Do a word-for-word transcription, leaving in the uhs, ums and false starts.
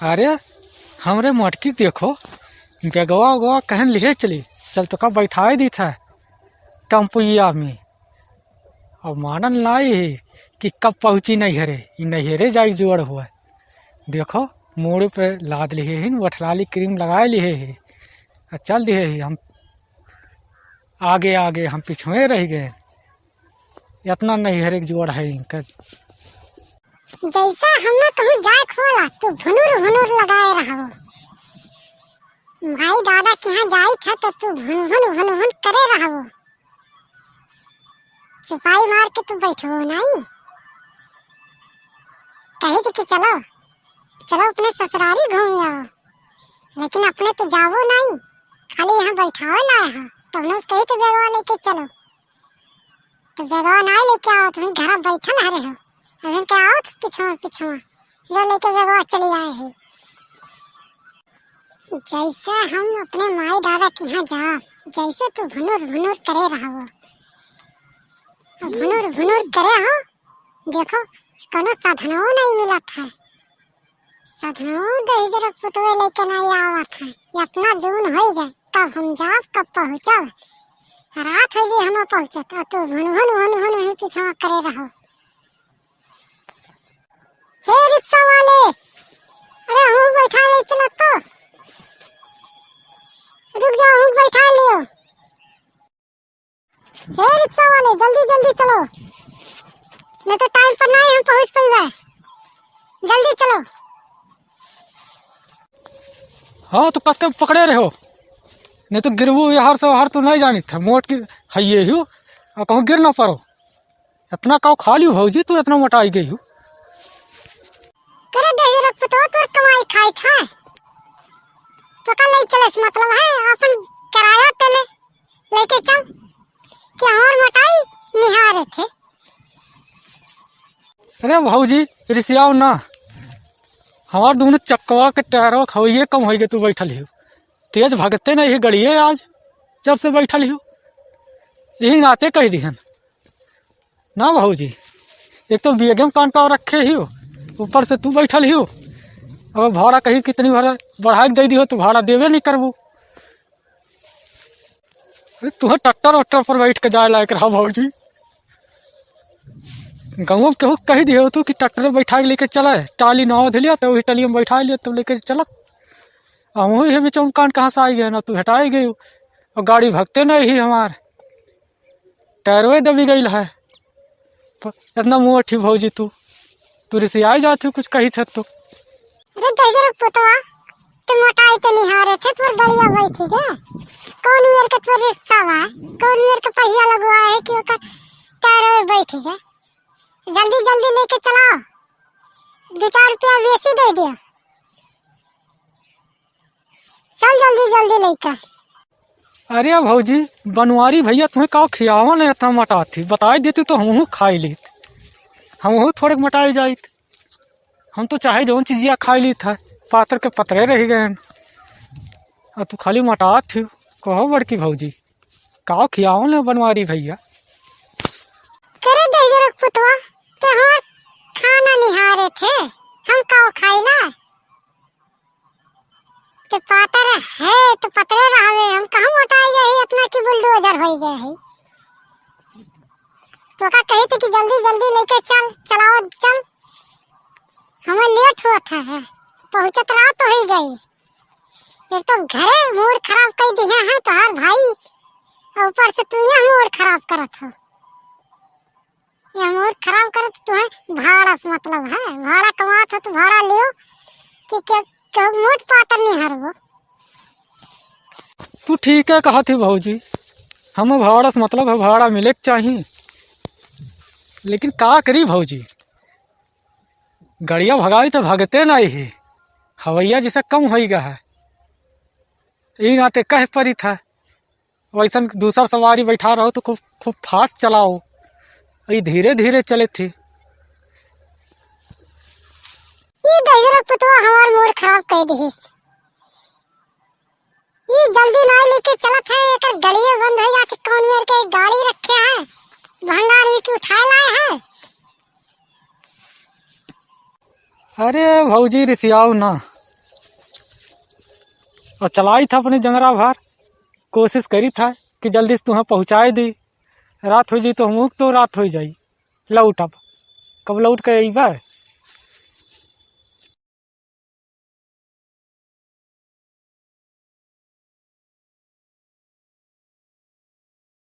अरे, हमरे मटकी देखो, बेगवा उगवा कहन लिहे चली, चल तोका बैठाए दीत है टम्पुइया में। अब मानन नाई है कि कब पहुँची नैहरे, ई नैहरे जाई जोड़ हुआ। देखो, मूड़े पे लाद लिहे ही, वठलाली क्रीम लगाए लिहे ही, आ चल दिहे ही। हम आगे आगे, हम पिछुए रह गए। इतना नैहरे के जोड़ है इनकर। जैसा हमें कहूँ जाए खोला, तू भुनुर भुनुर लगाए रहबो। माई दादा के यहाँ जाई था तो तू भुन भुन भुन भुन करे रहबो। चुपाई मार के तू बैठबो नहीं। कही थी कि चलो, चलो अपने ससुरारी घूम आओ, लेकिन अपने तो जावो नहीं, खाली यहाँ बैठावे लाए हो। तो हमने कही तो बेगवा लेके चलो, तो बेगवा ना लेके आओ, तुम घर बैठल हरे हो। अभी के आओ तो पिछुआ पिछुआ जो लेके बेगवा चली आए है। जैसे हम अपने माई दादा के यहाँ जाब, जैसे तू भुनुर भुनुर करे रहबो, तो भुनुर भुनुर करे हो। देखो, कोनो साधनो नहीं मिलत है, साधनो दहिजरक पुतवे लेके नहीं आवत है। इतना जून होई गए, कब हम जाब, कब पहुँचब। रात हो गई हम पहुँचत, और तू भुन भुन भुन भुन ही पीछा करे रहो। हे रिक्शा वाले, अरे हूँ बैठा ले चलत तो, रुक जाओ, हूँ बैठा लियो। हे रिक्शा वाले, जल्दी जल्दी चलो, नहीं तो टाइम पर नहीं हम पहुँच पाएगा। जल्दी चलो। हाँ, तो कस के पकड़े रहो, नहीं तो गिरबू यार से, हर तो नहीं जानी था, मोट की है ये ही, और कहूँ गिर ना पड़ो। इतना काव खा लियो भौजी, तू इतना मोटाई गई हो। करे दहिजरक पुतवा, तोर कमाई खाई था, तो का ले चले से मतलब है, अपन किराया तेले लेके चल, कि हमार मोटाई निहारे थे। अरे भौजी, रिसियाओ ना, हमार दोनों चक्कवा के टायरवा खवइये कम होई गए, तू बैठल हो, तेज भगते नहीं है गड़िए आज, जब से बैठल हो, यही नाते कह दिहन। ना भौजी, एक तो बेगे में कान का रखे ही हो, ऊपर से तू बैठल ही हो। अब भाड़ा कहीं कितनी बार बढ़ा के दे दी हो, तो भाड़ा देवे नहीं करबू। अरे तुहे ट्रैक्टर वैक्टर पर बैठ के जाए लायक रहा भौजी। गाँव में केहू कही दिए हो तू कि ट्रैक्टर में बैठा के लेके चला है, टाली नाव धे लिया तो वही टाली में बैठा लिया, तब लेके चलत। अब वही है बीच में कान कहाँ से आई गए ना, तू हटाई गई हो। और गाड़ी भगते नहीं ही हमार। टायरवे दबी गइल है। प-, इतना मोटी भौजी तू, तू रिसियाई जात हो कुछ कही थे तो। अरे दहिजरक पुतवा, तू मोटाई तो निहारे थे, तोर गड़िया बैठी गए। कौन मेर के तोर रिक्शा बा, कौन मेर के पहिया लगवा है कि ओकर टायरवे बैठी गए। जल्दी जल्दी लेके चलाओ, दो चार रुपया बेसी दे दियो। चल जल्दी जल्दी लेके। अरे भौजी, बनवारी भैया तुम्हें का खियावन है इतना मोटात ही? बताई देती तो हमहू खाई लीत, हमहू थोड़े मोटाई जाइत। हम तो चाहे जौन चीजिया खाई लीत है, पातर के पतरे रह गए हैं। और तू खाली मोटात ही, कहो बड़की भौजी, का खियावन है बनवारी भैया? करे दहिजरक पुतवा, ते हमार खाना निहारे थे, हम का खाइला? ते पातर है, तो पतरे रहवे, हम कहाँ मोटाई गए ही, इतना कि बुलडोजर होई गए ही। तो का कही थी कि जल्दी, जल्दी लेके चल, चलाओ, चल। हमें लेट होत है, पहुँचत रात होई गई। एक तो घरे मूड खराब कर दिया है तोहार भाई, और ऊपर से तू ये मूड खराब करत हो। ये मूड खराब करे तो तुम्हें भाड़ा से मतलब है, भाड़ा कमात हो तो भाड़ा लियो कि के, के मोट पातर नहीं हरबो। तू ठीक है कहत ही भौजी, हमें भाड़ा से मतलब है, भाड़ा मिले के चाही। लेकिन का करी भौजी, गड़िया भगाई तो भगते नहीं है, हवैया जैसे कम होई गा है, ई नाते कह परी था। वैसन दूसर सवारी बैठा रहो तो खूब, खूब फास्ट चलाओ, ई धीरे धीरे चले थे। ई दहिजरक पुतवा हमार मूड खराब कर दिहिस। ई जल्दी ना लेके चलत है, एकर गड़िए बंद हो जात, कौन मेर के गाड़ी रखे है, भंगार में के उठाए लाए है। अरे भौजी रिसियाओ ना, और चलाइत है अपने जंगरा भर, कोशिश करित है कि जल्दी से तुहें पहुँचाए दी। रात होइ जाई तो हमहू के तो रात होइ जाई। लौट अब, कब लौट के अइबे?